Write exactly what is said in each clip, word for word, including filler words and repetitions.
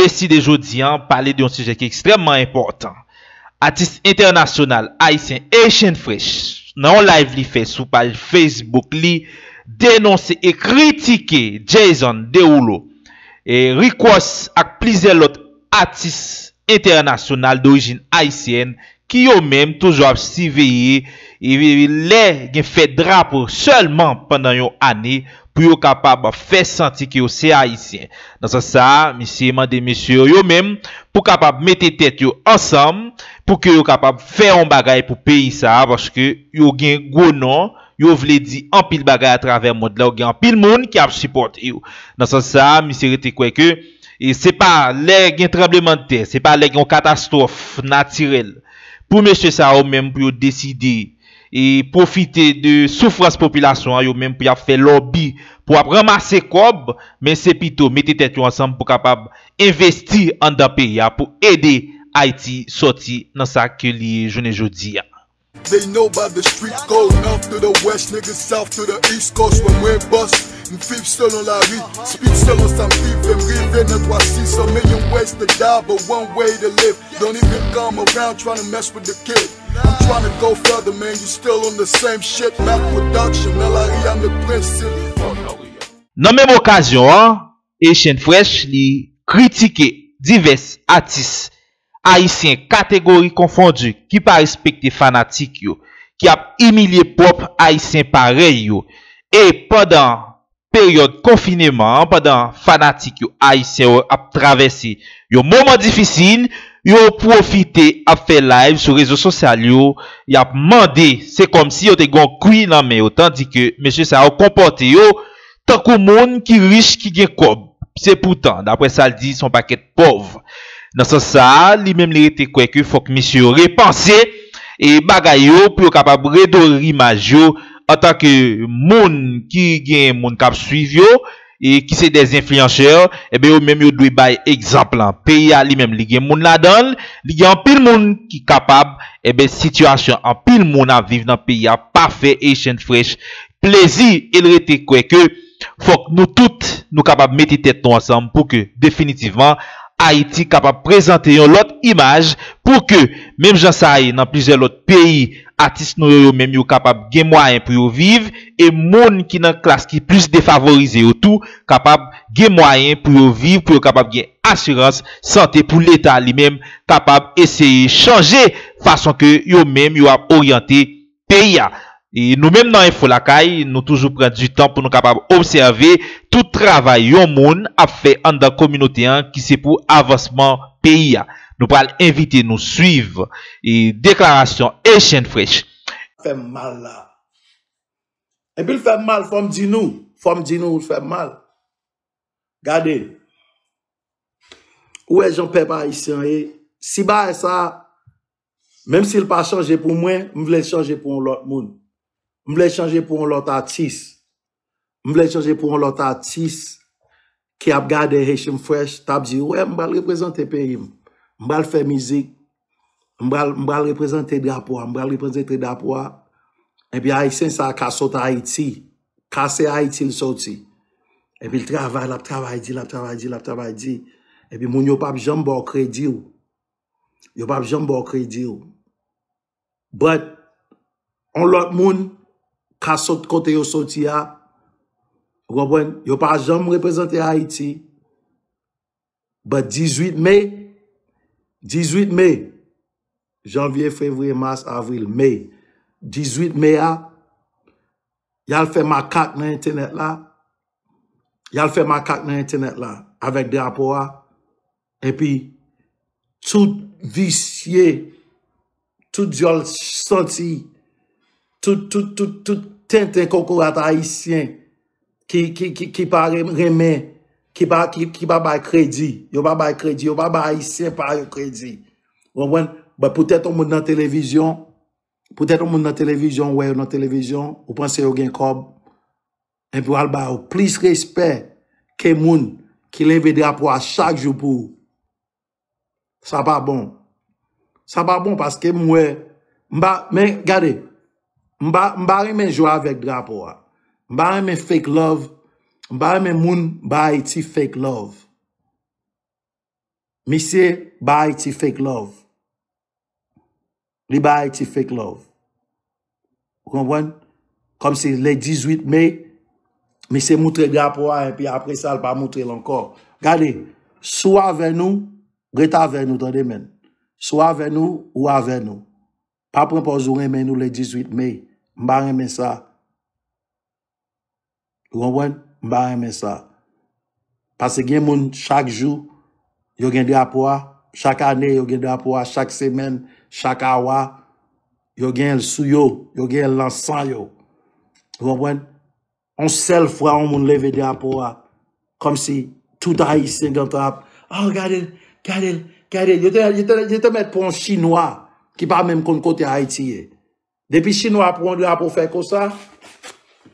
deside jodi a pale de yon sijè ki ekstrèmman enpòtan. Atis entènasyonal ayisyen Haitian Fresh, nan yon live li fè sou paj Facebook li, denonse e kritike Jason Derulo, e Rick Ross ak plizyè lòt atis entènasyonal dorijin ayisyèn ki yo menm toujou ap siveye e lè gen fèt drapo sèlman pandan yon ane pou yo kapab fè santi ke yo se Ayisyen. Nan sans sa a, misye mande mesye yo, yo menm pou kapab mete tèt yo ansanm pou ke yo kapab fè yon bagay pou peyi sa a, paske yo gen gwo non, yo vle di anpil bagay atravè mond lan, yo gen anpil moun ki ap sipòte yo. Nan sans sa a, misye rete kwè ke e se pa lè gen tranblemanntè, se pa lè gen yon katastwòf natirèl pou mesye sa yo menm pou yo deside e pwofite de soufrans popilasyon an, yo menm pou y ap fè lòbi, pou ap ranmase kòb, men se pito mete tèt yo ansanm pou kapab envesti anndan peyi a, pou ede Ayiti sòti nan sa ke li ye jounen jodi a. They know about the streets, going north to the west, niggas south to the east coast. When we bust, m viv selon lari, speak selon sa m viv, m rive nan twa sis, a million ways to die, but one way to live. Don't even come around tryna mess with the kid. I'm tryna go further, man, you still on the same shit. Mac production, nan lari a, m le prince. Nan menm okazyon an, Haitian Fresh li kritike divès atis ayisyen kategori konfondi ki pa respekte fanatik yo, ki ap imilye pwòp ayisyen parèy yo. E pandan peryòd konfineman an, pandan fanatik yo ayisyen yo ap travèse yon moman difisil, yo pwofite ap fè live sou rezo sosyal yo, y ap mande, se kòmsi yo te gen yon kwi nan men yo, tandike mesye sa yo konpòte yo tankou moun ki rich, ki gen kòb. Se poutan, daprè sa l di, se yon pakèt pòv. Nan sans sa a, li menm li rete kwè ke fòk misye yo repanse e bagay yo pou yo kapab redore imaj yo antanke moun ki gen moun k ap swiv yo e ki se dè enfliyansè, enben yo menm yo dwe bay egzanp lan. Peyi a li menm li gen moun ladan l, li gen anpil moun ki kapab, enben sitiyasyon anpil moun ap viv nan peyi a pa fè Haitian Fresh plezi e l rete kwè ke fòk nou tout nou kapab mete tèt nou ansanm pou ke definitivman Ayiti kapab prezante yon lòt imaj pou ke menm jan sa ye nan plizyè lòt peyi, atis nou yo, yo menm yo kapab gen mwayen pou yo viv e moun ki nan klas ki plis defavorize yo tou kapab gen mwayen pou yo viv, pou yo kapab gen asirans sante, pou Leta li menm kapab eseye chanje fason ke yo menm yo ap oryante peyi a. E nou menm nan Enfo Lakay, nou toujou pran di tan pou nou kapab obsève tout travay yon moun ap fè anndan kominote an ki se pou avansman peyi a. Nou pral envite nou swiv e deklarasyon Haitian Fresh. Fè m mal la. Epi l fè m mal, fò m di nou, fò m di nou, l fè m mal. Gade, ou wè jan pèp ayisyen an ye, si bagay sa, menm si l pa chanje pou mwen, m vle l chanje pou yon lòt moun. M vle l chanje pou yon lòt atis. M vle l chanje pou yon lòt atis ki ap gade Haitian Fresh, t ap di, wè, m pral reprezante peyi m. M pral fè mizik. M pral, m pral reprezante drapo a. M pral reprezante drapo a. Epi ayisyen sa a ka sot Ayiti. Ka se Ayiti l soti. Epi l travay, l ap travay di, l ap travay di, l ap travay di. Epi moun yo p ap janm ba w kredi w. Yo p ap janm ba w kredi w. But, yon lòt moun ka sot kote yo soti a, ou konprann? Yo pa janm reprezante Ayiti. But dizuit me, dizuit me, janvye, fevriye, mas, avril, me, dizuit me a, y al fè makak nan entènèt la. Y al fè makak nan entènèt la avèk drapo a. Epi, tout visye, tout dyòl santi, tout, tout, tout, tout tenten kokorat ayisyen ki, ki, ki, ki pa re-, renmen, ki pa, ki, ki pa bay kredi. Yo pa bay kredi, yo pa bay ayisyen pa yo kredi. Ou konprann? But poutèt yon moun nan televizyon, poutèt yon moun nan televizyon, ou wè yo nan televizyon, ou panse yo gen kòb, epi w al ba yo plis respè ke moun ki leve drapo a chak jou pou ou. Sa pa bon. Sa pa bon paske m wè, m pa, men gade, m pa, m pa renmen jwe avèk drapo a. M pa renmen fake love. M pa renmen moun ba Ayiti fake love. Misye ba Ayiti fake love. Li ba Ayiti fake love. Ou konprann? Kòmsi le dizuit me, misye moutre drapo a, epi apre sa, l pa moutre l ankò. Gade, si w avè nou, ret avè nou, tande, menn. Si w avè nou, ou avè nou. Pa pran pòz ou renmen nou le dizuit me. M pa renmen sa. Ou konprann? M pa renmen sa. Paske gen moun, chak jou, yo gen drapo a. Chak ane, yo gen drapo a. Chak semèn, chak awa, yo gen l sou yo. Yo gen l nan san yo. Ou konprann? Yon sèl fwa yon moun leve drapo a, kòmsi tout Ayisyen gentan ap, oh, gade l, gade l, gade l. Yo te, yo te, yo te mèt pran yon Chinwa ki pa menm konn kote Ayiti ye. Depi Chinwa pran drapo fè konsa,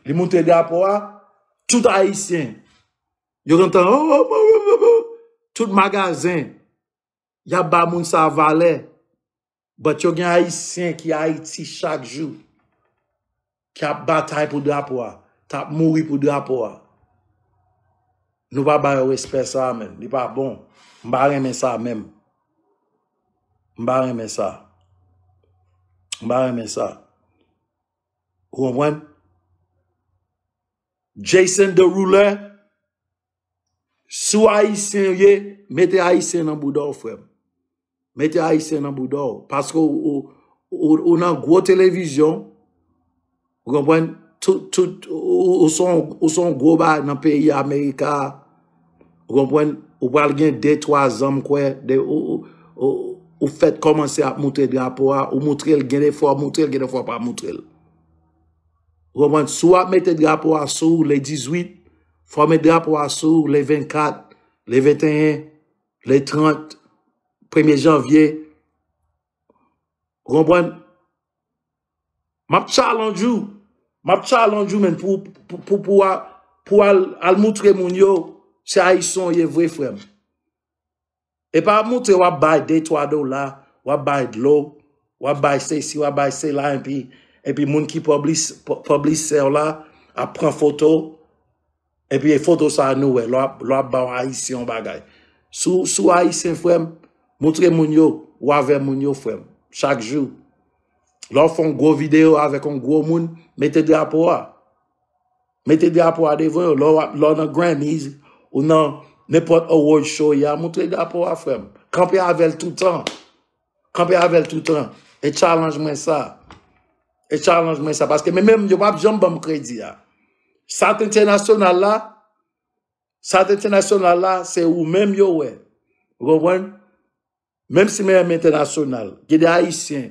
li moutre drapo a, tout Ayisyen, yo gentan, oh, oh, oh, oh, oh, oh. Tout magazen, y ap ba moun sa valè. But yo gen Ayisyen ki Ayiti chak jou, ki ap batay pou drapo a, k ap mouri pou drapo a. Nou pa ba yo respè sa a, menm. Li pa bon. M pa renmen sa menm. M pa renmen sa. M pa renmen sa. Ou konprann? Jason Deruler, si w Ayisyen w ye, mete Ayisyen nan bouda w, frè m. Mete Ayisyen nan bouda w. Paske ou, ou, ou, ou nan gwo televizyon, ou konprann? Tout, tout, ou, ou, ou se yon, ou se yon gwo bagay nan peyi Amerika a. Ou konprann? Ou pral gen de, twa zan, m kwè, de, ou, ou, ou, ou fèt kòmanse ap moutre drapo a, ou moutre l, gen de fwa w moutre l, gen de fwa w pa moutre l. Ou konprann? Si w ap mete drapo a sou ou le dizuit, fò w met drapo a sou ou le vennkat, le venteyen, le trant, premye janvye. Ou konprann? M ap challenge ou. M ap challenge ou, menn, pou, pou, pou, pou, a- pou al, al moutre moun yo se Ayisyen w ye vre, frè m. E pa moutre w ap bay de, twa dola, w ap bay dlo, w ap bay sesi, w ap bay sela, epi, epi moun ki piblis-, pi-, piblisè w la ap pran foto, epi e foto sa a nou wè, lè w ap, lè w ap ba yon Ayisyen yon bagay. Si w, si w Ayisyen, frè m, moutre moun yo, ou avè moun yo, frè m, chak jou. Lè w fè yon gwo videyo avèk yon gwo moun, mete drapo a. Mete drapo a devan yo. Lè w ap, lè w nan Grammys, ou nan nenpòt award show, y a moutre drapo a, frè m. Kanpe avè l toutan. Kanpe avè l toutan. E challenge mwen sa. E challenge mwen sa. Paske men menm, yo p ap janm ban m kredi a. Sat entènasyonal la, sat entènasyonal la, se ou menm yo wè. Ou konprann? Menm si mwen menm entènasyonal, gen de Ayisyen,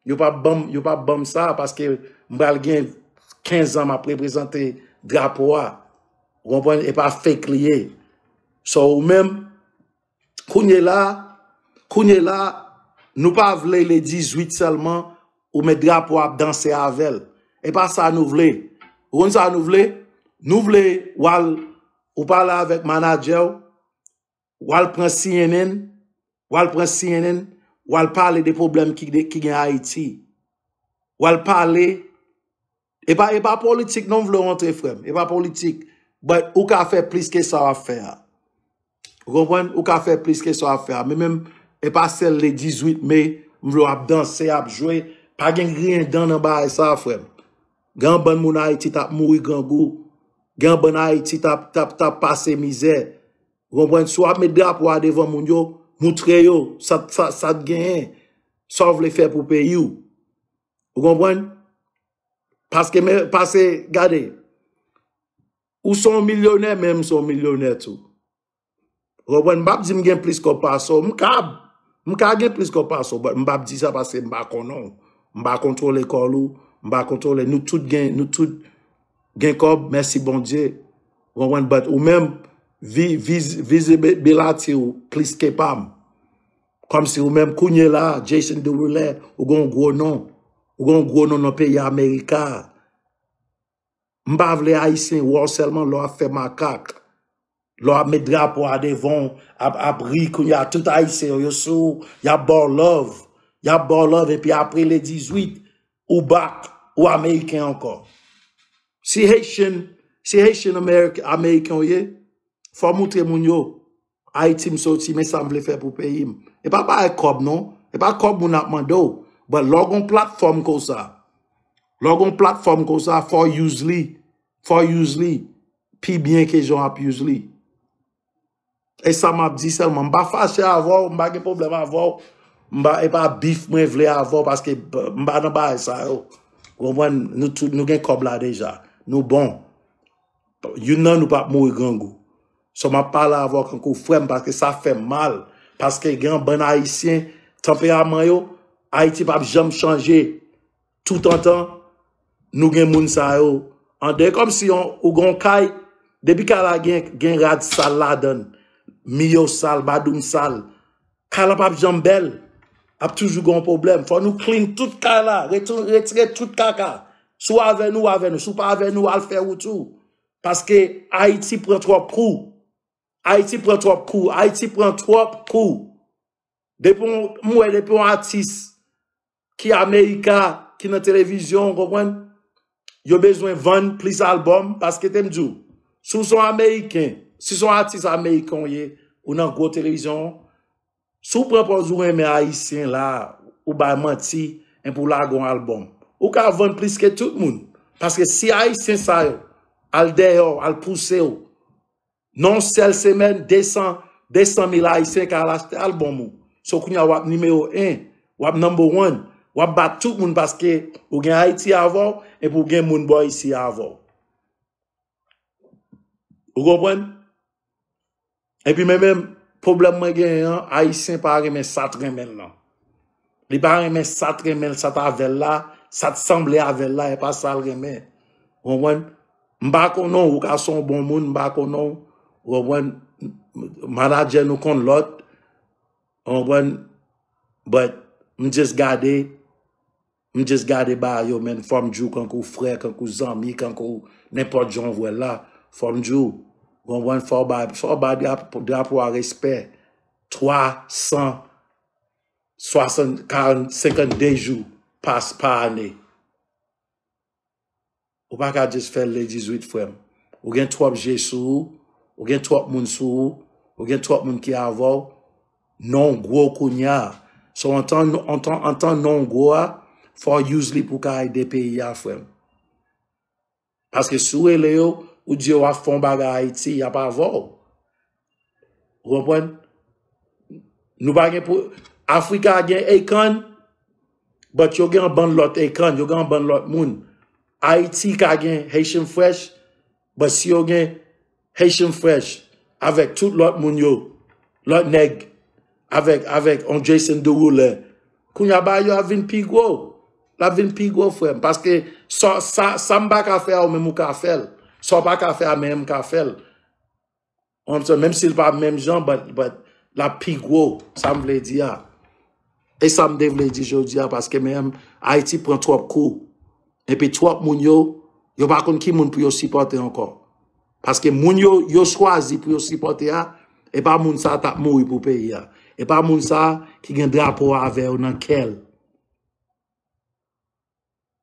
yo p ap ban m, yo p ap ban m sa, paske m pral gen kenz an m ap reprezante drapo a. Ou konprann? E pa fake li ye. So, ou menm, kounye la, kounye la, nou pa vle le dizuit sèlman, ou met drapo a ap danse avè l. E pa sa nou vle. Ou konn sa nou vle? Nou vle w al, ou pale avèk manadjè w, w al pran C N N, w al pran C N N, w al pale de pwoblèm ki, ki gen Ayiti. W al pale, e pa, e pa politik non m vle w antre, frè m, e pa politik, but ou ka fè plis ke sa w ap fè a. Ou konprann? Ou ka fè plis ke sa w ap fè a. Men menm, e pa sèl le dizuit me, m vle w ap danse, ap jwe, pa gen griyen dan nan bagay sa, frè m. Gen yon bann moun Ayiti t ap mouri grangou. Gen yon bann Ayiti t ap, t ap, t ap pase mizè. Ou konprann? Si w ap met drapo a devan moun yo, moutre yo sa, sa, sa t genyen, sa w vle fè pou peyi w. Ou konprann? Paske, men, pase, gade, ou se yon milyonè, men m se yon milyonè tou. Ou konprann? M p ap di m gen plis kòb pase w. M ka, m ka gen plis kòb pase w, but m p ap di sa paske m pa konnen w. M pa kontwole kòl ou, m pa kontwole, nou tout gen, nou tout gen kòb, mèsi Bondye. Ou konprann? But ou menm, vi-, viz-, vizibilite w plis ke pa m. Kòmsi ou menm, kounye la, Jason Deruler, ou gen yon gwo non. Ou gen yon gwo non nan peyi Amerika. M pa vle Ayisyen wè w sèlman lè w ap fè makak. Lè w ap met drapo a devan w, ap, ap ri, kounye a tout Ayisyen yo, yo sou w, y ap ba w love. Y ap ba w love, epi apre le dizuit, ou back, ou Ameriken ankò. Si Haitian, si Haitian American, Ameriken w ye, fò w moutre moun yo. Ayiti m soti, men sa m vle fè pou peyi m. E pa bagay kòb non. E pa kòb moun ap mande w. But lè w gon platfòm konsa, lè w gon platfòm konsa, fò w use li. Fò w use li pi byen ke jan w ap use li. E sa m ap di sèlman. M pa fache avè w, m pa gen pwoblèm avè w. M pa, e pa bif mwen vle avè w paske m pa nan bagay sa yo. Ou konprann? Nou tout, nou gen kòb la deja. Nou bon. Youn nan nou p ap mouri grangou. So, m ap pale avè w kankou frè m paske sa fè m mal. Paske gen yon bann Ayisyen, tanperaman yo, Ayiti p ap janm chanje. Toutantan, nou gen moun sa yo. Andeyò kòmsi yon, ou gen yon kay, depi kay la gen, gen rad sal ladan l, miyo sal, madoum sal, kay la p ap janm bèl. Ap toujou gen yon pwoblèm. Fò nou clean tout kay la, retou-, retire tout kaka. Si w avè nou, w avè nou. Si w pa avè nou, al fè wout ou. Paske Ayiti pran twòp kou. Ayiti pran twòp kou. Ayiti pran twòp kou. Depi yon, m wè depi yon atis ki Amerika, ki nan televizyon, w konprann? Yo bezwen vann plis albòm, paske te m di w, si w se yon Ameriken, si se yon atis Ameriken w ye, ou nan gwo televizyon, si w pran pòz ou renmen Ayisyen la, ou bay manti, enpi w lage yon albòm, ou ka vann plis ke tout moun. Paske si Ayisyen sa yo al dèyè w, al pouse w, nan yon sèl semèn, de san, de san mil Ayisyen ka al achte albòm ou. So, kounye a, w ap nimewo en, w ap number one, w ap bat tout moun paske ou gen Ayiti avè w, epi ou gen moun bò isi avè w. Ou konprann? Epi men menm, pwoblèm mwen genyen an, Ayisyen pa renmen sa t renmen l lan. Li pa renmen sa t renmen l, sa t avè l la, sa t sanble avè l la, e pa sa l renmen. Ou konprann? M pa konnen w, ou ka se yon bon moun, m pa konnen w, ou konprann? Manadjè nou konn lòt, ou konprann? But, m just gade, m just gade bagay yo, men fò m di w kankou frè, kankou zanmi, kankou nenpòt jan w vwè l la, fò m di w, ou konprann? Fò w bay, fò w bay drapo, drapo a respè. Twa san, swasant, karant, senkant de jou pas pa ane. Ou pa ka just fè l le dizuit, frè m. Ou gen twòp je sou ou, ou gen twòp moun sou ou, ou gen twòp moun ki avè w. Non w gwo kounye a. So, antan, antan, antan non w gwo a, fò w use li pou w ka ede peyi a, frè m. Paske si w rele yo, ou di yo w ap fè yon bagay Ayiti, y ap avè w. Ou konprann? Nou pa gen pou, Afrika gen Akon, but yo gen yon bann lòt Akon, yo gen yon bann lòt moun. Ayiti ka gen Haitian Fresh, but si yo gen Haitian Fresh avèk tout lòt moun yo, lòt nèg, avèk, avèk on Jason Derulo, kounye a bagay yo ap vin pi gwo. L ap vin pi gwo, frè m. Paske sa, sa, sa m pa ka fè a, ou menm ou ka fè l. Sa w pa ka fè a, men m ka fè l. Ou konprann? Menm si l pa menm jan, but, but l ap pi gwo, sa m vle di a. E sa m te vle di jodi a, paske men Ayiti pran twòp kou. Epi twòp moun yo, yo pa konn ki moun pou yo sipòte ankò. Paske moun yo, yo chwazi pou yo sipòte a, e pa moun sa t ap mouri pou peyi a. E pa moun sa ki gen drapo a avè yo nan kè l.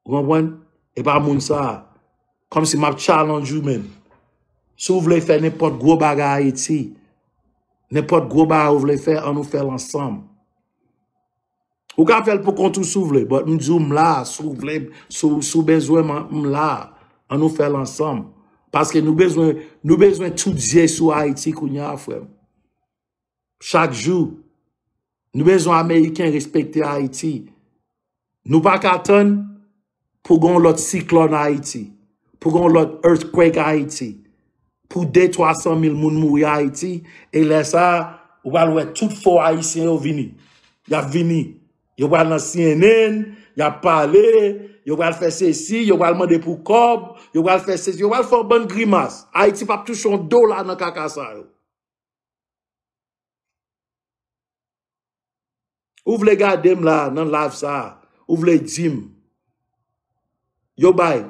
Ou konprann? E pa moun sa. Kòmsi m ap challenge ou menm. Si w vle fè nenpòt gwo bagay Ayiti, nenpòt gwo bagay ou vle fè, ann nou fè l ansanm. Ou ka fè l pou kont ou si w vle, but m di w m la, si w vle, si w, si w bezwen m, m la. Ann nou fè l ansanm. Paske nou bezwen, nou bezwen tout zye sou Ayiti kounye a, frè m. Chak jou. Nou bezwen Ameriken respekte Ayiti. Nou pa ka tann pou gen yon lòt siklòn Ayiti, pou gen yon lòt earthquake Ayiti, pou de, twa san mil moun mouri Ayiti, e lè sa a, ou pral wè tout fo Ayisyen yo vini. Y ap vini. Yo pral nan C N N, y ap pale, yo pral fè sesi, yo pral mande pou kòb, yo pral fè sesi, yo pral fè yon bann grimas. Ayiti p ap touche yon dola nan kaka sa yo. Ou vle gade m la nan live sa a, ou vle di m, yo bay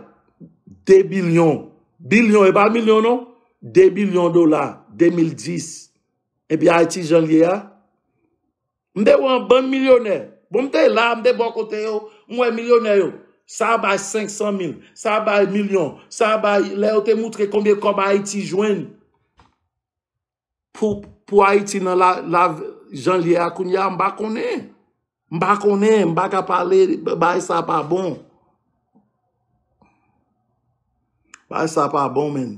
de bilyon, bilyon, e pa milyon non, de bilyon dola, de mil dis, epi Ayiti jan l ye a? M te wè yon bann milyonè. Bon, m te la, m te bò kote yo, m wè milyonè yo. Sa bay senk san mil, sa bay milyon, sa bay, lè yo te moutre konbyen kòb Ayiti jwenn pou, pou Ayiti nan la, la, jan l ye a kounye a, m pa konnen. M pa konnen, m pa ka pale, bagay sa pa bon. Bagay sa pa bon, men.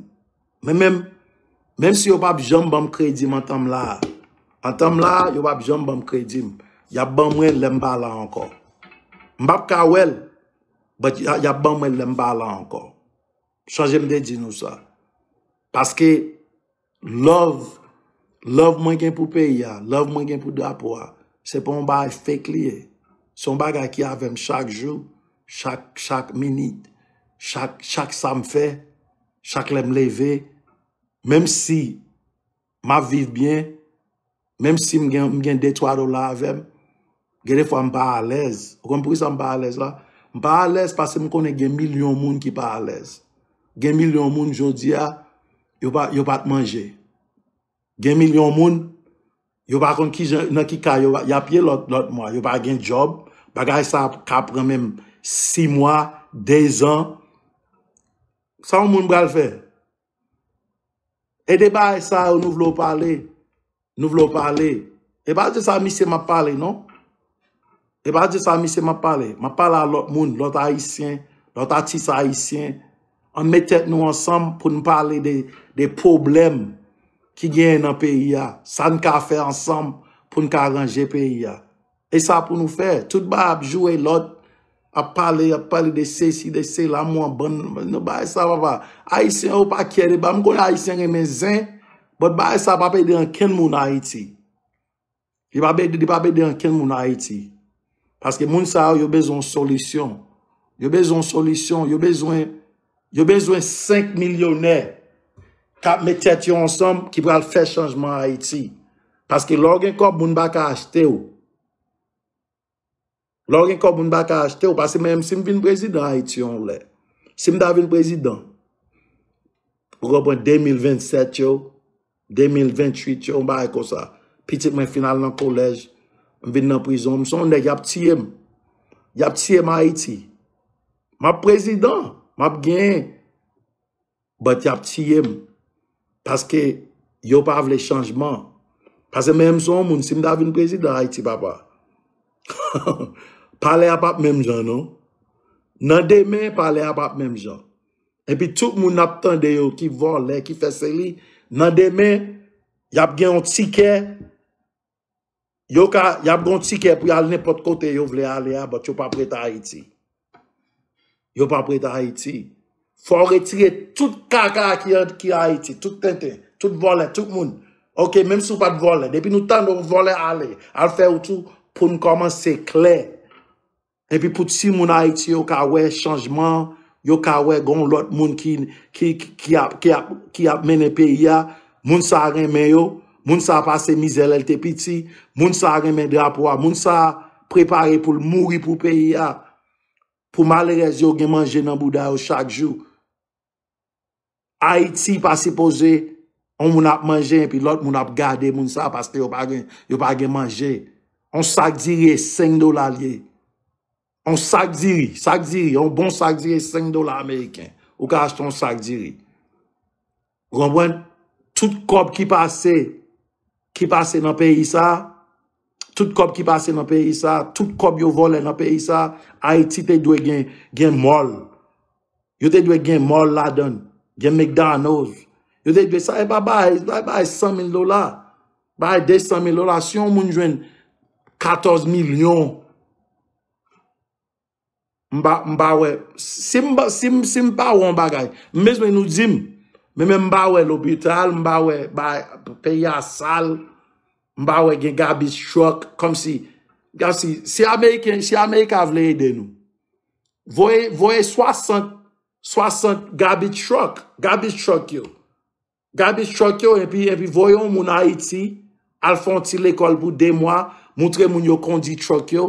Men menm, menm si yo p ap janm ban m kredi m antan m la. Antan m la, yo p ap janm ban m kredi m. Y ap ban mwen lè m pa la ankò. M p ap ka wè l, but y a- y ap ban mwen lè m pa la ankò. Sonje m te di nou sa. Paske love, love mwen gen pou peyi a, love mwen gen pou drapo a, se pa yon bagay fake li ye. Se yon bagay ki avè m chak jou, chak, chak minit, chak, chak sa m fè, chak lè m leve, menm si m ap viv byen, menm si m gen, m gen de twa dola avè m, gen de fwa m pa alèz. Ou konn poukisa m pa alèz la? M pa alèz paske m konnen gen milyon moun ki pa alèz. Gen milyon moun jodi a, yo pa, yo pa t manje. Gen milyon moun, yo pa konn kijan, nan ki ka yo, y ap ye lòt, lòt mwa. Yo pa gen djòb. Bagay sa ka pran menm sis mwa, de zan. Sa yon moun pral fè? E de bagay sa yo nou vle w pale. Nou vle w pale. E pa de sa misye m ap pale, non. E pa de sa misye m ap pale. M ap pale a lòt moun, lòt ayisyen, lòt atis ayisyen. Ann met tèt nou ansanm pou n pale de, de pwoblèm ki genyen nan peyi a. Sa n ka fè ansanm pou n ka ranje peyi a. E sa pou nou fè. Tout bagay ap joure lòt, ap pale, ap pale de sesi, de sela, mwen bann, nou bagay sa, papa. Ayisyen yo pa kyè de bagay. M konnen Ayisyen renmen zen, but bagay sa p ap ede ankenn moun Ayiti. Li p ap ede, li p ap ede ankenn moun Ayiti. Paske moun sa yo, yo bezwen yon solisyon. Yo bezwen yon solisyon. Yo bezwen, yo bezwen senk milyonè k ap met tèt yo ansanm, ki pral fè chanjman Ayiti. Paske lè w gen kòb, moun pa ka achte w. Lè w gen kòb, moun pa ka achte w. Paske menm si m vin prezidan Ayiti yon lè, si m ta vin prezidan, ou konprann, de mil vennsèt yo, de mil venntuit yo, yon bagay konsa. Pitit mwen fin al nan kolèj, m vin nan prizon, m se yon nèg y ap tiye m. Y ap tiye m Ayiti. M ap prezidan, m ap genyen. But y ap tiye m. Paske yo pa vle chanjman. Paske menm si yon moun, si m ta vin prezidan Ayiti, papa, palè a p ap menm jan, non. Nan demen, palè a p ap menm jan. Epi tout moun n ap tande yo ki vòlè, ki fè seli, nan demen, y ap gen yon tikè, yo ka, y ap gen yon tikè pou y al nenpòt kote yo vle ale a, but yo p ap ret Ayiti. Yo p ap ret Ayiti. Fò w retire tout kaka ki, ki Ayiti, tout tenten, tout vòlè, tout moun. Oke, menm si w pa t vòlè, depi nou tande yon vòlè ale, al fè wout ou pou n kòmanse klè. Epi pou timoun Ayiti yo ka wè chanjman, yo ka wè gon lòt moun ki, ki, ki, ki ap, ki ap, ki ap mennen peyi a, moun sa renmen yo, moun sa pase mizè lè l te piti, moun sa renmen drapo a, moun sa prepare pou l mouri pou peyi a, pou malerèz yo gen manje nan bouda yo chak jou. Ayiti pa sipoze yon moun ap manje epi lòt moun ap gade moun sa paske yo pa gen, yo pa gen manje. Yon sak diri e senk dola l ye. Yon sak diri, sak diri, yon bon sak diri e senk dola ameriken. Ou ka achte yon sak diri. Ou konprann? Tout kòb ki pase, ki pase nan peyi sa, tout kòb ki pase nan peyi sa, tout kòb yo vòlè nan peyi sa, Ayiti te dwe gen, gen mòl. Yo te dwe gen mòl ladan l, gen McDonald's. Yo te dwe, sa e pa bay, bay, bay san mil dola. Bay de san mil dola. Si yon moun jwenn katòz milyon, m pa, m pa wè. Si m, pa- si m, si m pa wè yon bagay, m bezwen nou di m. Men, men m pa wè lopital, m pa wè bay, peyi a sal, m pa wè gen garbage truck, kòmsi, kòmsi, si Ameriken, si Amerika vle ede nou, voye, voye swasant, swasant garbage truck, garbage truck yo. Garbage truck yo, epi, epi voye yon moun Ayiti, al fè yon ti lekòl pou de mwa, moutre moun yo kondi truck yo.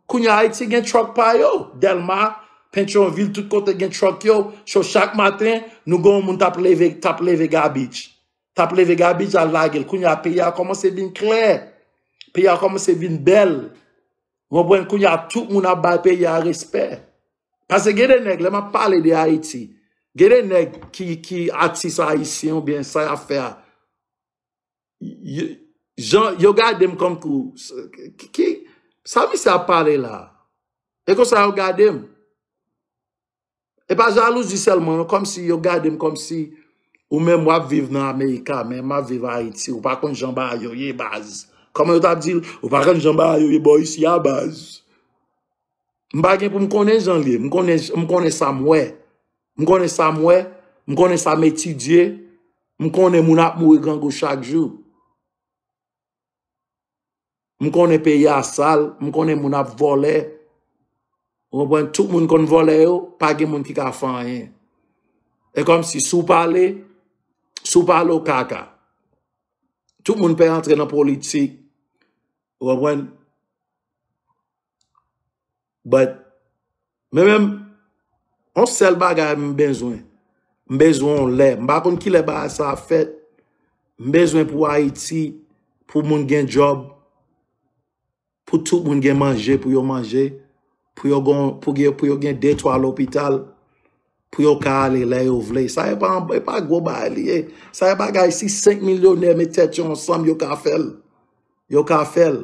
Kounye a Ayiti gen truck pa yo. Dèlma, Pentyonvil, tout kote gen truck yo. So, chak maten, nou gen yon moun t ap leve, t ap leve garbage. T ap leve garbage, al lage l. Kounye a, peyi a kòmanse vin klè. Peyi a kòmanse vin bèl. Ou konprann? Kounye a, tout moun ap bay peyi a respè. Paske gen de nèg, lè m ap pale de Ayiti, gen de nèg ki, ki atis ayisyen oubyen sa y ap fè a, y- Jan yo gade m kòm kou, ki, ki, sa misye ap pale la? E konsa yo gade m. E pa jalouzi sèlman, non, kòmsi yo gade m kòmsi ou menm w ap viv nan Amerika, men m ap viv Ayiti. Ou pa konn jan bagay yo ye, baz. Kòman yo t ap di l, ou pa konn jan bagay yo ye bò isi a, baz. M pa gen pou m konnen jan l ye. M konnen, m konnen sa m wè. M konnen sa m wè. M konnen sa m etidye. M konnen moun ap mouri grangou chak jou. M konnen peyi a sal, m konnen moun ap vòlè. Ou konprann? Tout moun konn vòlè yo, pa gen moun ki ka fè anyen. E kòmsi si w pale, si w pale w kaka. Tout moun pè antre nan politik. Ou konprann? But, men menm, yon sèl bagay m bezwen. M bezwen yon lè. M pa konn kilè bagay sa ap fèt. M bezwen pou Ayiti, pou moun gen djòb, pou tout moun gen manje, pou yo manje, pou yo gen, pou gen, pou yo gen de twa lopital, pou yo ka ale lè yo vle. Sa e pa, e pa gwo bagay li ye. Sa e bagay si senk milyonè met tèt yo ansanm, yo ka fè l. Yo ka fè l.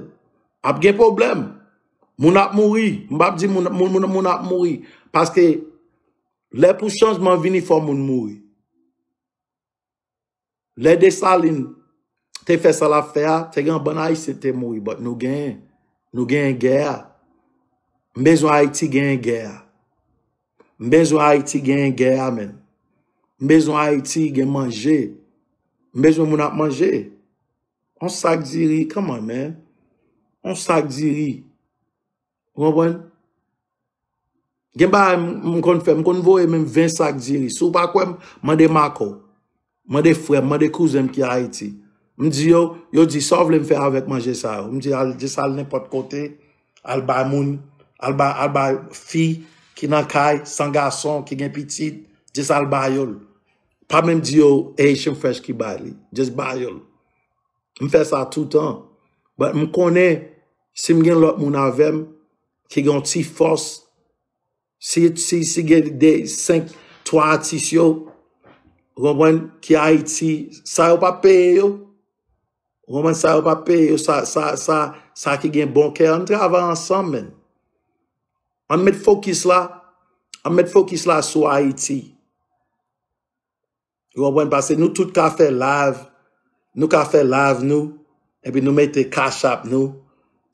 Ap gen pwoblèm. Moun ap mouri. M p ap di moun, moun, moun, moun ap mouri. Paske lè pou chanjman vini, fò moun mouri. Lè Desalin te fè sa l ap fè a, te gen yon bann Ayisyen te mouri, but nou genyen. Nou genyen gè a. M bezwen Ayiti genyen gè a. M bezwen Ayiti genyen gè a, menn. M bezwen Ayiti gen manje. M bezwen moun ap manje. Yon sak diri, come on, man. Yon sak diri. Ou konprann? Gen bagay m, m konn fè, m konn voye menm ven sak diri. Si w pa kwè m, mande Marco. Mande frè m, mande kouzen m ki Ayiti. M di yo, yo di, "Sa w vle m fè avèk manje sa yo?" M di, "Al, just al nenpòt kote, al bay moun, al bay, al bay fi ki nan kay, san gason, ki gen pitit, just al ba yo l." Pa menm di yo, "Haitian Fresh ki bay li." Just ba yo l. M fè sa toutan. But m konnen, si m gen lòt moun avè m, ki gen yon ti fòs, si, si, si gen de, senk, twa atis yo, ou konprann, ki Ayiti, sa yo p ap peye yo. Ou konprann, sa yo p ap peye yo, sa, sa, sa, sa ki gen bon kè, ann travay ansanm, menn. Ann met fokis la, ann met fokis la sou Ayiti. Ou konprann? Paske nou tout ka fè live, nou ka fè live nou, epi nou mete Cash App nou,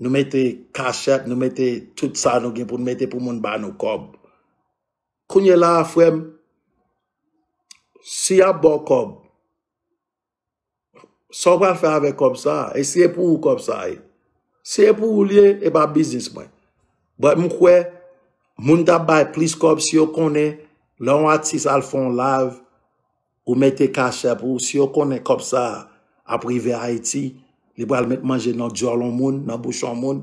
nou mete Cash App, nou mete tout sa nou gen pou nou mete pou moun ba nou kòb. Kounye la a, frè m, si y ap ba w kòb, sa w pral fè avèk kòb sa a? E si e pou ou kòb sa a ye? Si e pou ou l ye, e pa biznis mwen. But m kwè, moun t ap bay plis kòb si yo konnen, lè yon atis al fè yon live, ou mete Cash App ou, si yo konnen kòb sa a ap rive Ayiti, li pral met manje nan dyòl yon moun, nan bouch yon moun,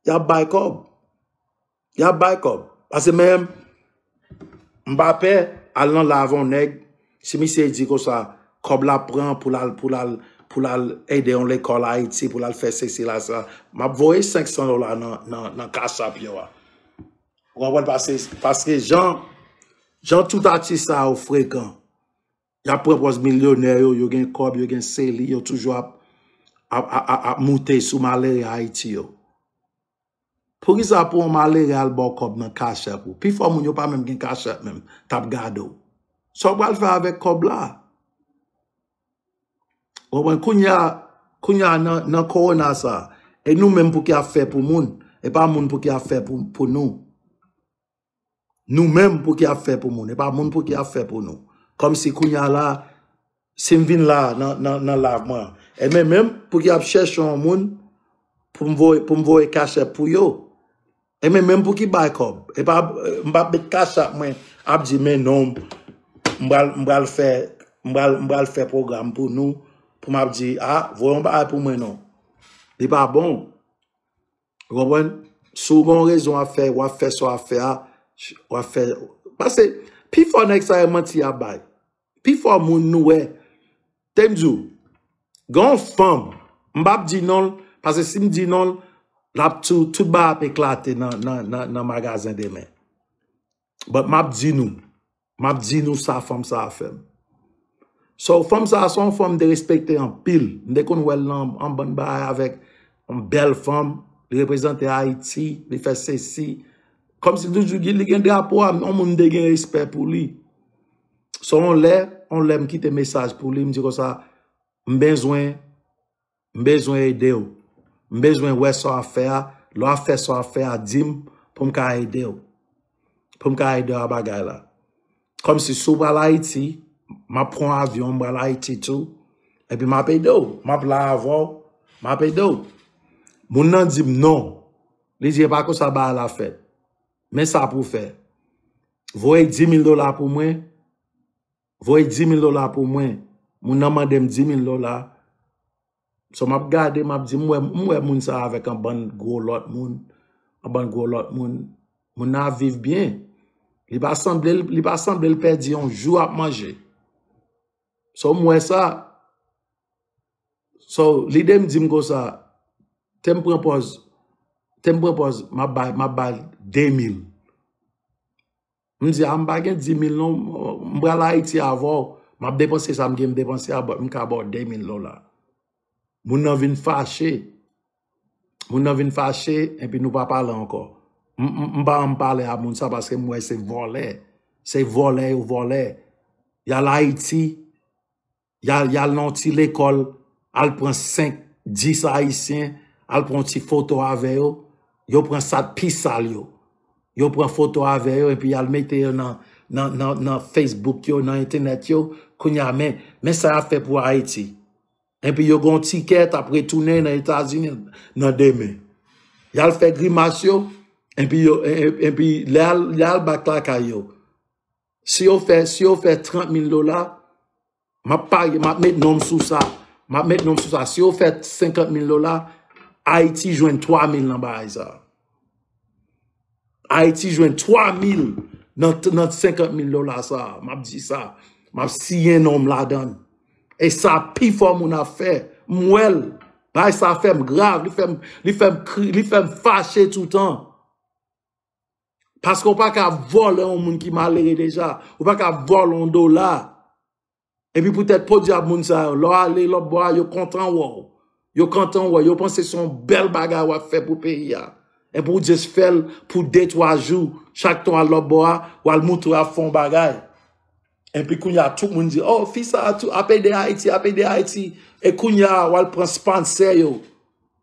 y ap bay kòb. Y ap bay kòb. Paske menm, m pa pè al nan live yon nèg, si misye di konsa, kòb l ap pran pou l al, pou l al, pou l al ede yon lekòl Ayiti, pou l al fè sesi la, sa. M ap voye senk san dola nan, nan, nan Cash App yo a. Ou konprann? Paske, paske jan, jan tout atis sa yo frekan, y ap pran pòz milyonè yo, yo gen kòb, yo gen seli, yo toujou ap, ap, ap, ap, ap moute sou malere Ayiti yo. Poukisa pou yon malere al ba w kòb nan Cash App ou? Pifò moun yo pa menm gen Cash App menm, t ap gade w. Sa w pral fè avèk kòb la? Ou konprann? Kounye a, kounye a nan, nan kowona sa, e nou menm pou ki ap fè pou moun, e pa moun pou ki ap fè pou, pou nou. Nou menm pou ki ap fè pou moun, e pa moun pou ki ap fè pou nou. Kòmsi kounye a la, si m vin la nan, nan, nan live mwen, e men menm pou ki ap chèche yon moun pou m voye, pou m voye Cash App pou yo. E men menm pou ki bay kòb. E pa, m p ap met Cash App mwen ap di, "Men non, m pral, m pral fè, m pral, m pral fè pwogram pou nou," pou m ap di, "A, voye yon bagay pou mwen non." Li pa bon. Ou konprann? Si w gen yon rezon w ap fè, w ap fè sa w ap fè a, w ap fè. Paske, pifò nèg sa yo manti y ap bay. Pifò moun nou wè. Te m di w, gen yon fanm, m p ap di non l, paske si m di non l, l ap tou, tout bagay ap eklate nan, nan, nan, nan magazen demen. But m ap di nou, m ap di nou sa fanm sa a fè m. So, fanm sa a se yon fanm m te respekte anpil. M te konn wè l nan yon bann bagay avèk yon bèl fanm. Li reprezante Ayiti, li fè sesi. Kòmsi toujou li gen drapo a, yon moun m te gen respè pou li. So, yon lè, yon lè m kite mesaj pou li, m di konsa, m bezwen, m bezwen ede w. M bezwen wè sa w ap fè a. Lè w ap fè sa w ap fè a, di m pou m ka ede w. Pou m ka ede w a bagay la. Kòmsi si w pral Ayiti, m ap pran yon avyon, m pral Ayiti tou. Epi m ap ede w. M ap la avè w. M ap ede w. Moun nan di m non. Li di, e pa konsa bagay la fèt. Men sa pou w fè. Voye dis mil dola pou mwen. Voye dis mil dola pou mwen. Moun nan mande m dis mil dola. So, m ap gade, m ap di, m wè, m wè moun sa avèk yon bann gwo lòt moun. Yon bann gwo lòt moun. Moun nan ap viv byen. Li pa sanble, li pa sanble l pèdi yon jou ap manje. So, m wè sa. So, lide m di m konsa, te m pran pòz, te m pran pòz, m ap bay, m ap bay de mil. M di, a, m pa gen dis mil non, m pral Ayiti avè w, m ap depanse sa m gen m depanse a, but m ka ba w de mil dola. Moun nan vin fache. Moun nan vin fache, epi nou pa pale ankò. M, m, m pa janm pale a moun sa paske m wè se vòlè. Se vòlè yo vòlè. Y al Ayiti, y al, y al nan yon ti lekòl, al pran senk, dis Ayisyen, al pran yon ti foto avè yo. Yo pran sa k pi sal yo. Yo pran foto avè yo, epi y al mete yo nan, nan, nan, nan Facebook yo, nan entènèt yo. Kounye a, men, men sa y ap fè pou Ayiti. Epi yo gen yon tikè t ap retounen nan Etazini nan demen. Y al fè grimas yo, epi yo, e-, e-, epi lè y al, lè y al bak lakay yo. Si yo fè, si yo fè trant mil dola, m ap parye, m ap met non m sou sa. M ap met non m sou sa. Si yo fè senkant mil dola, Ayiti jwenn twa mil nan bagay sa. Ayiti jwenn twa mil nan, nan senkant mil dola sa. M ap di sa. M ap siyen non m ladan l. E sa pifò moun ap fè. M wè l. Bagay sa fè m grav. Li fè m, li fè m kri, li fè m fache toutan. Paske w pa ka vòlè yon moun ki malere deja. Ou pa ka vòlè yon dola. Epi poutèt podyab moun sa yo, lè w ale lòt bò a, yo kontan wè w. Yo kontan wè, yo panse se yon bèl bagay w ap fè pou peyi a. Epi w just fè l pou de, twa jou, chak tan w al lòt bò a, w al moutre w ap fè yon bagay. Epi kounye a, tout moun di, oh, fi sa a tou, ap ede Ayiti, ap ede Ayiti. E kounye a, w al pran sponsè yo.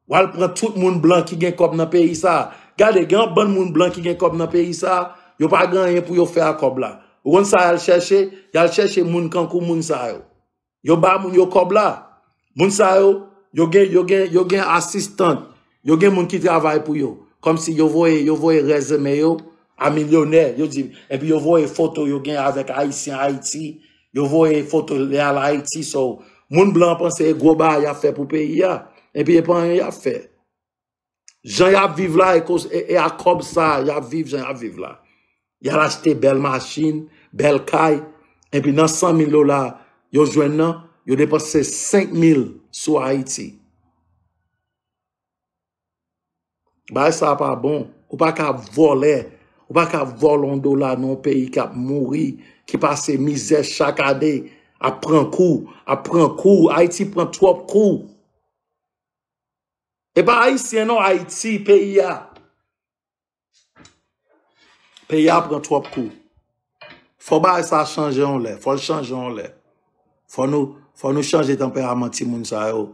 W al pran tout moun blan ki gen kòb nan peyi sa a. Gade, gen yon bann moun blan ki gen kòb nan peyi sa a, yo pa gen anyen pou yo fè ak kòb la. Ou konn sa y al chèche? Y al chèche moun kankou moun sa yo. Yo ba moun yo kòb la. Moun sa yo, yo gen, yo gen, yo gen asistan. Yo gen moun ki travay pou yo. Kòmsi yo voye, yo voye rezime yo a milyonè. Yo di, epi yo voye foto yo gen avèk Ayisyen Ayiti. Yo voye foto lè y al Ayiti. So, moun blan panse e gwo bagay y ap fè pou peyi a. Epi e pa anyen y ap fè. Jan y ap viv la, e koz-, e, e a kòb sa, y ap viv jan y ap viv la. Y al achte bèl machin, bèl kay, epi nan san mil dola yo jwenn nan, yo depanse senk mil sou Ayiti. Bagay sa pa bon. Ou pa ka vòlè. Ou pa ka vòlè yon dola nan yon peyi k ap mouri, ki pase mizè chak ane, ap pran kou, ap pran kou. Ayiti pran twòp kou. E pa Ayisyen non, Ayiti, peyi a. Peyi a pran twòp kou. Fò bagay sa chanje yon lè. Fò l chanje yon lè. Fò nou, fò nou chanje tanperaman timoun sa yo.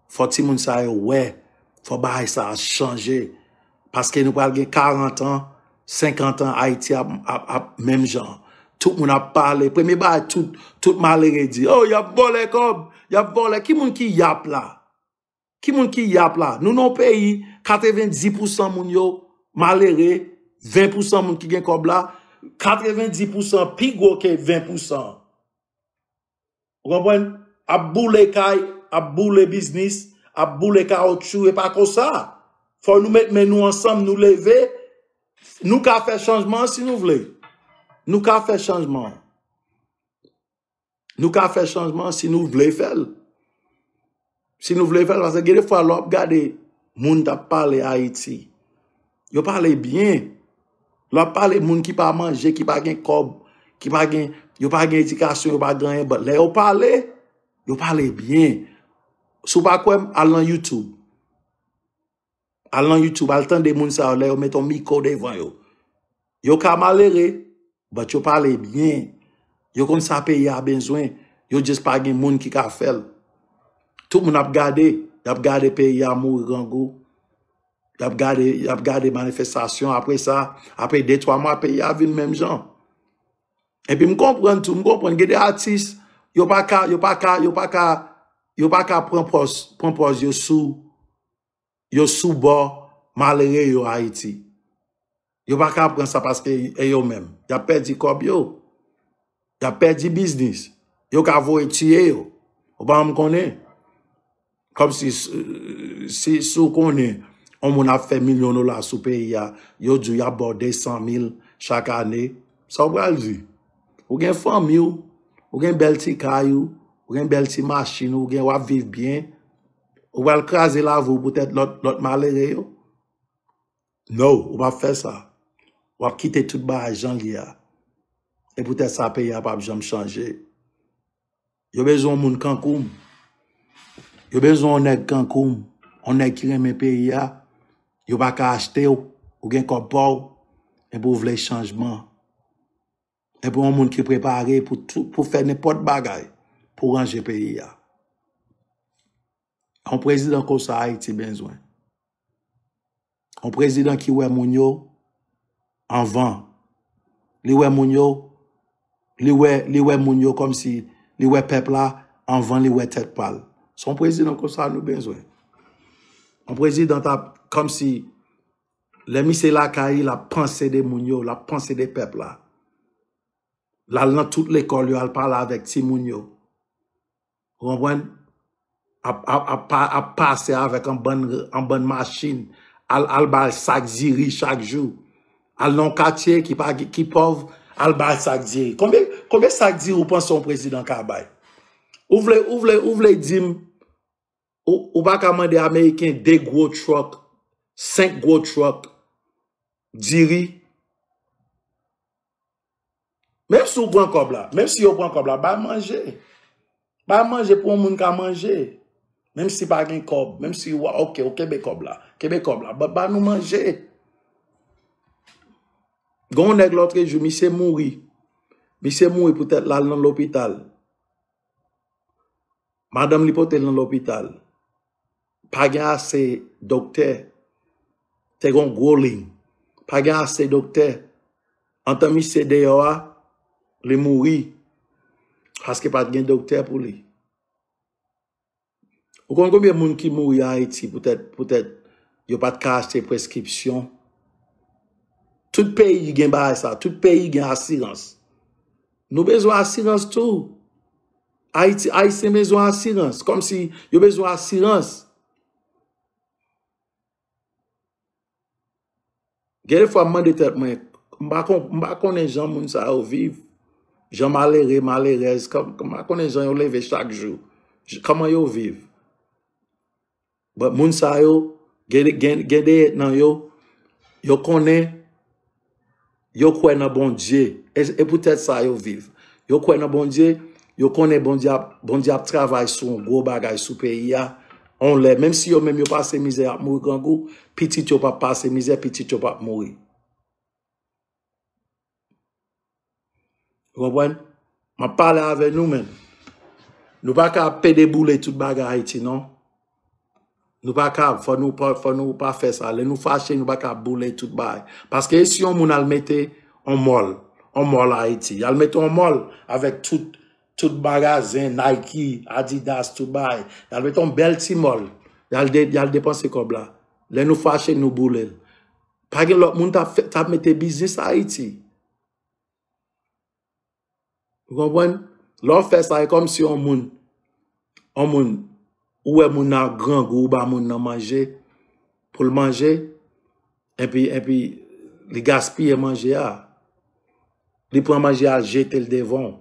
Fò timoun sa yo wè. Fò bagay sa chanje. Paske nou pral gen karant an, senkant an, Ayiti ap, ap, ap menm jan. Tout moun ap pale. Premye bagay, tout, tout malere di, oh, y ap vòlè kòb, y ap vòlè. Ki moun ki y ap la? Ki moun ki y ap la? Nou nan yon peyi, katrevenndis pousan moun yo malere, ven pousan moun ki gen kòb la, katrevenndis pousan pi gwo ke ven pousan. Ou konprann? Ap boule kay, ap boule biznis, ap boule kawotchou, e pa konsa. Fò nou met men nou ansanm, nou leve. Nou ka fè chanjman an si nou vle. Nou ka fè chanjman an. Nou ka fè chanjman si nou vle fè l. Si nou vle fè l, paske gen de fwa lè w ap gade moun t ap pale Ayiti, yo pale byen. Lè w ap pale moun ki pa manje, ki pa gen kòb, ki pa gen, yo pa gen edikasyon, yo pa gen anyen, but lè yo pale, yo pale byen. Si w pa kwè m, al nan YouTube. Al nan YouTube, al tande moun sa yo lè yo met yon mikwo devan yo. Yo ka malere, but yo pale byen. Yo konn sa peyi a bezwen. Yo just pa gen moun ki ka fè l. Tout moun ap gade, y ap gade peyi a mouri grangou. Y ap gade, y ap gade manifestasyon. Apre sa, apre de, twa mwa, peyi a vin menm jan. Epi m konprann tou, m konprann gen de atis, yo pa ka, yo pa ka, yo pa ka, yo pa ka pran pòz, pran pòz yo sou, yo sou bò malere yo Ayiti. Yo pa ka pran sa paske e yo menm. Y ap pèdi kòb yo. Y ap pèdi biznis. Yo ka voye tiye yo. Ou pa janm konnen. Kòmsi, si, si w konnen yon moun ap fè milyon dola sou peyi a, yo di w y ap ba w de san mil chak ane, sa w pral di? Ou gen fanmi w, ou gen bèl ti kay ou, ou gen bèl ti machin ou, ou gen, w ap viv byen. Ou pral kraze lavi w poutèt lòt, lòt malere yo? No, ou p ap fè sa. W ap kite tout bagay jan l ye a. E poutèt sa, peyi a p ap janm chanje. Yo bezwen yon moun kankou m. Yo bezwen yon nèg kankou m. Yon nèg ki renmen peyi a. Yo pa ka achte w. Ou gen kòb pa w. Epi w vle chanjman. Epi yon moun ki prepare pou tou, pou fè nenpòt bagay pou ranje peyi a. Yon prezidan konsa Ayiti bezwen. Yon prezidan ki wè moun yo anvan. Li wè moun yo, li wè, li wè moun yo kòmsi li wè pèp la anvan li wè tèt pa l. Se yon prezidan konsa nou bezwen. Yon prezidan t ap kòmsi lè misye lakay li, l ap panse de moun yo, l ap panse de pèp la. L al nan tout lekòl yo, al pale avèk timoun yo. Ou konprann? Ap, ap, ap, pa- ap pase avèk an bann, an bann machin. Al, al bay sak diri chak jou. Al nan yon katye ki pa, ki pòv, al bay sak diri. Konbyen, konbyen sak diri ou panse yon prezidan ka bay? Ou vle, ou vle, ou vle di m, ou, ou pa ka mande Ameriken de gwo tròk, senk gwo tròk diri? Menm si w pran kòb la, menm si yo pran kòb la, bay manje. Bay manje pou yon moun ka manje. Menm si pa gen kòb, menm si w, oke, ou kenbe kòb la, kenbe kòb la, ba, ba nou manje. Gen yon nèg lòtrejou, misye mouri. Misye mouri poutèt l al nan lopital. Madanm li pote l nan lopital. Pa gen ase doktè. Te gen yon gwo liy. Pa gen ase doktè. Antan misye deyò a, li mouri. Paske pa t gen doktè pou li. Ou konn konbyen moun ki mouri Ayiti poutèt, poutèt yo pa t ka achte preskripsyon? Tout peyi gen bagay sa. Tout peyi gen asirans. Nou bezwen asirans tou. Ayiti, Ayisyen bezwen asirans. Kòmsi yo bezwen asirans. Gen de fwa m mande tèt mwen, m pa kon- m pa konnen jan moun sa yo viv. Jan malere, malerèz, kòm- m pa konnen jan yo leve chak jou. J- Kòman yo viv? But moun sa yo, gen, gen, gen de nan yo, yo konnen, yo kwè nan Bondye. E, e poutèt sa yo viv. Yo kwè nan Bondye, yo konnen Bondye ap, Bondye ap travay sou yon gwo bagay sou peyi a. On lè, menm si yo menm yo pase mizè, y ap mouri grangou, pitit yo p ap pase mizè, pitit yo p ap mouri. Ou konprann? M ap pale avè nou, men nou pa ka ap pede boule tout bagay Ayiti, non. Nou pa ka, fò nou pa, fò nou pa fè sa. Lè nou fache, nou pa ka ap boule tout bagay. Paske e si yon moun al mete yon mòl, yon mòl Ayiti, y al mete yon mòl avèk tout, tout magazen, Nike, Adidas, tout bagay. Y al mete yon bèl ti mòl. Y al de- y al depanse kòb la. Lè nou fache, nou boule l. Pa gen lòt moun t ap fè- t ap mete biznis Ayiti. Ou konprann? Lè w fè sa, e kòmsi yon moun, yon moun, ou wè moun nan ap grangou, ou ba moun nan manje, pou l manje, epi, epi li gaspiye manje a. Li pran manje a, al jete l devan w.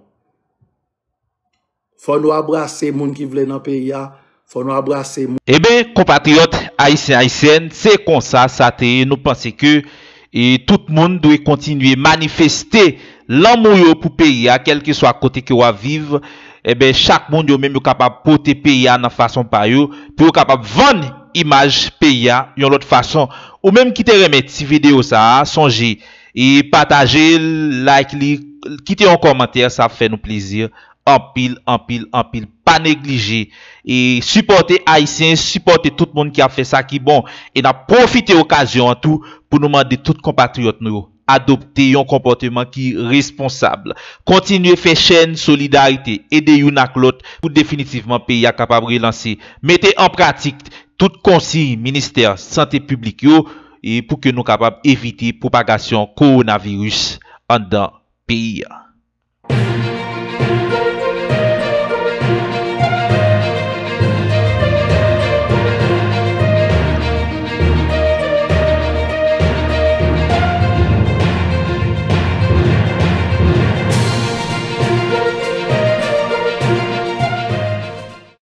Fò nou abrase moun ki vle nan peyi a, fò nou abrase moun. Eben, konpatriyòt ayisyen, ayisyèn, se konsa sa te ye. Nou panse ke E tout moun dwe kontinye manifeste lanmou yo pou peyi a, kèlkeswa kote ke w ap viv. Enben, chak moun yo menm yo kapab pote peyi a nan fason pa yo, pou yo kapab vann imaj peyi a yon lòt fason. Ou menm ki te renmen ti videyo sa a, sonje e pataje l, like li, kite yon kòmantè, sa ap fè nou plezi anpil, anpil, anpil. Pa neglije e sipòte Ayisyen, sipòte tout moun ki ap fè sa ki bon. E n ap pwofite okazyon an tou pou nou mande tout konpatriyòt nou yo adopte yon konpòteman ki responsab. Kontinye fè chèn solidarite, ede youn ak lòt pou definitivman peyi a kapab relanse. Mete an pratik tout konsiy ministè sante piblik yo e pou ke nou kapab evite pwopagasyon kowonaviris anndan peyi a.